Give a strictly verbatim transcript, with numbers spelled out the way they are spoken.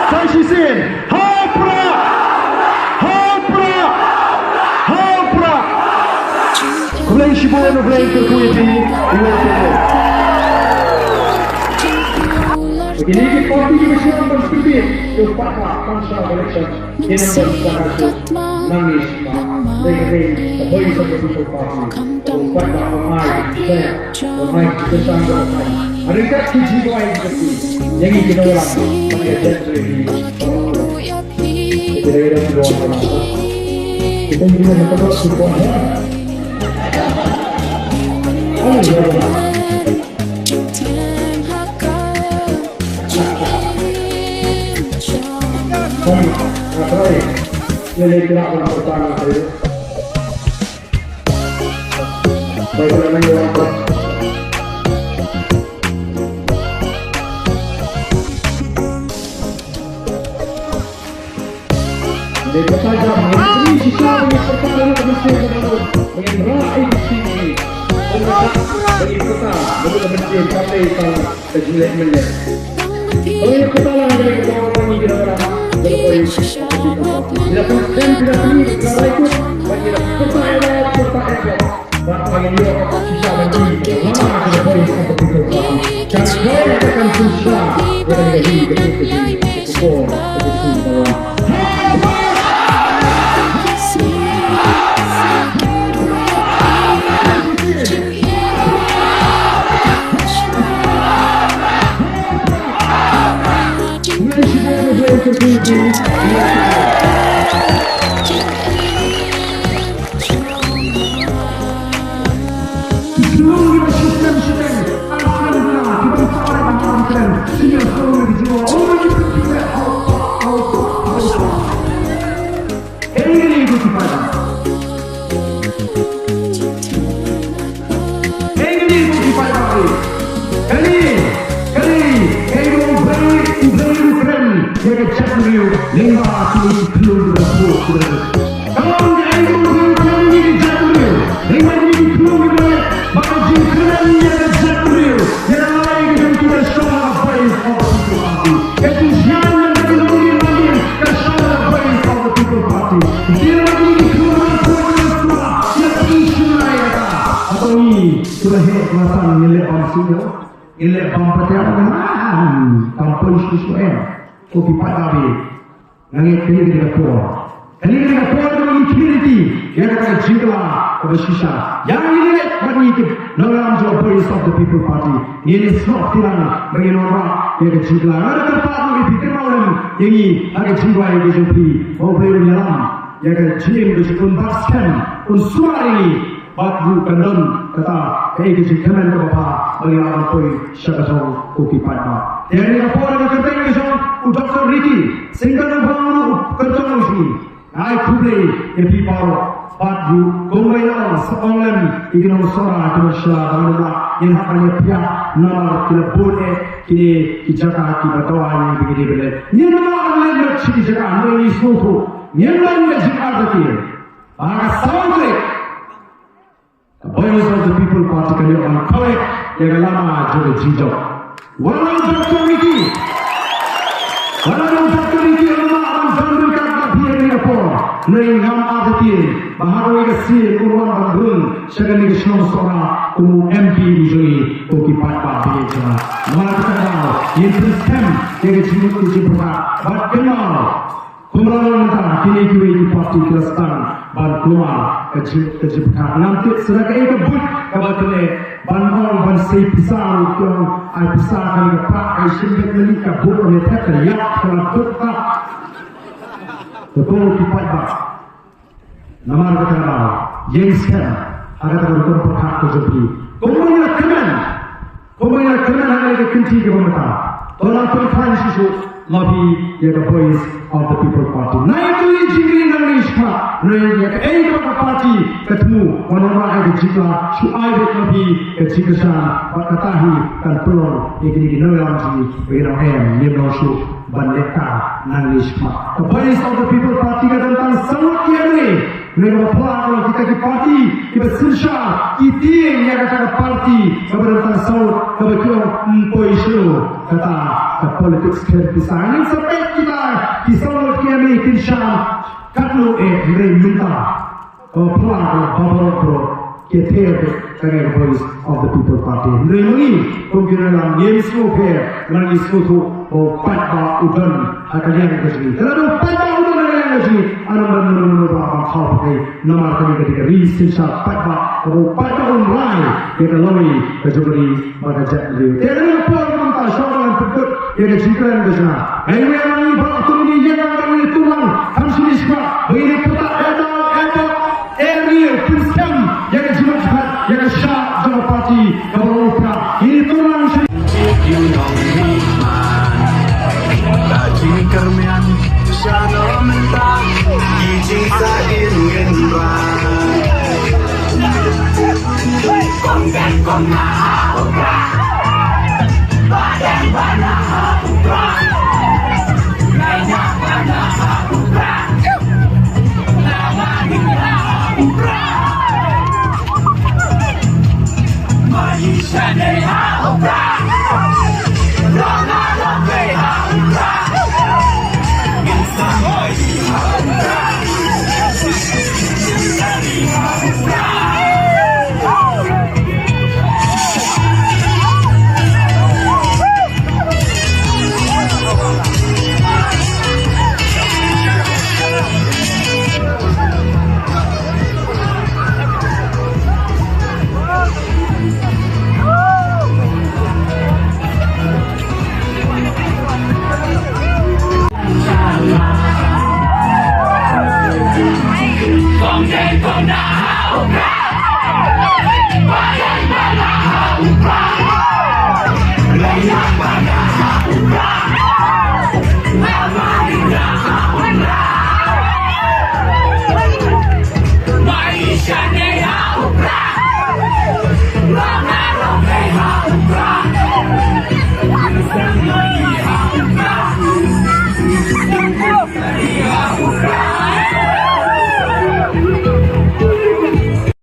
Sa shisien, ha u Prah! Ha u Prah! Ha u Prah! Khublei shibun, khublei kyrkhu ïa phi, ïa phi. Kine ki party kiba shu wan ban compete, ïa u paidbah, ban sha election. Ïa nang ban sha election. Nangne sha dei dei ka Voice of the People Party. U paidbah u ai, u ai, u ai, u ai. Are ka ki jingduwai ka ki. Ïa ngi ki nongïalam, ban ïa jet ïa ngi. Ngi leh bam patia bam, bam poi shu shu em. Ko ki pat da bi. Nga ngeit kane ka dei ka por. Kane ka dei ka por ba ngi community ïa kata ka jingkylla kaba shisha. Ïa ngi ngeit ba ngi ki nongïalam jong Voice of the People Party. Ngi leh snoh kti lang ba ngi wanrah ïa ka jingkylla. Nga da kyrpad ïa phi kynmaw lem ïa ngi ha ka jingduwai ka jong phi. Ba U Blei un ïalam ïa ka jingim ka jong phi, un bat skhem, un sumar ïa ngi. Bad ruh kan don kata kaei ka jingkmen kaba bha ba ngi lah ban poi sha ka jong ko ki paidbah. Te ha kane ka por ka kyrteng ka jong u Doctor Ricky Syngkon Nongbah ruh u kyrtong u jong ngi. Ai khublei ïa phi baroh bad ruh kumba ngi ong sa ong lem ïa ki nongsohra ki nongshla ba ngi lah ngin hap ban ïa pdiang namar ki la bun eh kine ki jaka kiba dawa ïa ngi ba ngi dei ban leit. Ngim lah ban leit noh sha ki jaka hynrei ngi sngewthuh ngim leit noh jingïarap ïa ki. Ba ka saw tarik ka Voice of the People Party ka ïoh ban kawek ïa ka lama jong ka jingjop. Wat la u Doctor Ricky, wat la u Doctor Ricky, u la ban don ryngkat bad phi ha kane ka por. Hynrei ngam artatien ba ha kawei ka sien un wan ban rung sha kane ka shnong Sohra kum u M P u jong ngi, ko ki paidbah ba ïeit jong nga. Namar kata ka daw ngin pynskhem ïa ka jingmut ka jingpyrkhat bad kynmaw. Kumba la long mynta, kine kiwei ki party ki la sdang ban kulmar ka jing, ka jingpyrkhat. Ngam tip sa da kaei ka buit kaba kane ban ong ban sei pisa ruh ki ong ai pisa kane ka phah ai shim beit lane ka buit ong ïa thep ka ïap ka la duk ka. Ka ko ki paidbah. Namar kata ka daw, ïeng skhem ha kata ka rukom pyrkhat ka jong phi. Kumba ngi la kmen, kumba ngi la kmen ha kane ka kynti kaba mynta, to nang pynkhlaiñ shuh shuh ma phi ïa ka Voice of the People Party. Nai tylli jingkylli nangne shakhmat, nai ïa kaei kaba ka party ka thmu ban wanrah ïa ka jingkylla, shu ai beit ma phi ka jingkyrshan, bad kata hi kan pynlong ïa kine ki nongïalam jong ngi ba kin ong em, ngim long shuh ban leh ka nangne shakhmat. Ka Voice of the People Party ka don tang saw ngut ki M L A. Ngi ba pla ka long kita ki party kiba synshar ki tieng ïa kata ka party kaba don tang saw ngut kaba ki ong ym poi shuh kata ka politics khlem pisa. Ngin sa peit kita Ki sawdong ki ïa me kin shah katno eh, hynrei mynta, oh, pla ka baroh baroh ki ther ka ngai Voice of the People Party. Hynrei ma ngi kum ki nongïalam ngim sngewpher, ngi sngewthuh ba u paidbah u don ha ka liang ka jong ngi. Ka la don paidbah u don ha ka liang ka jong ngi, ano ban, ano ban, ano ban khaw pyrthei. Namar kane ka dei ka ri synshar paidbah, kaba u paidbah un rai ïa ka lawei ka jong ka ri bad ka jaitbynriew. Te kane ka por mynta shwa ban pynkut ïa ka jingkren ka jong nga, ngi wan ngi ba tum ngi ïeng lang, ngi tur lang, kam shym ngi sngewbha ba ngin ïa pyrta ïa ka, ïa ka, ïa ka ri, pynskhem ïa ka jingmut jingpyrkhat ïa ka shah jong ka party kaba la u Prah. Ngi tur lang sha Jingkyrmen sha no mynta, ki jingsahdien ngen ba. Kong kong kong na.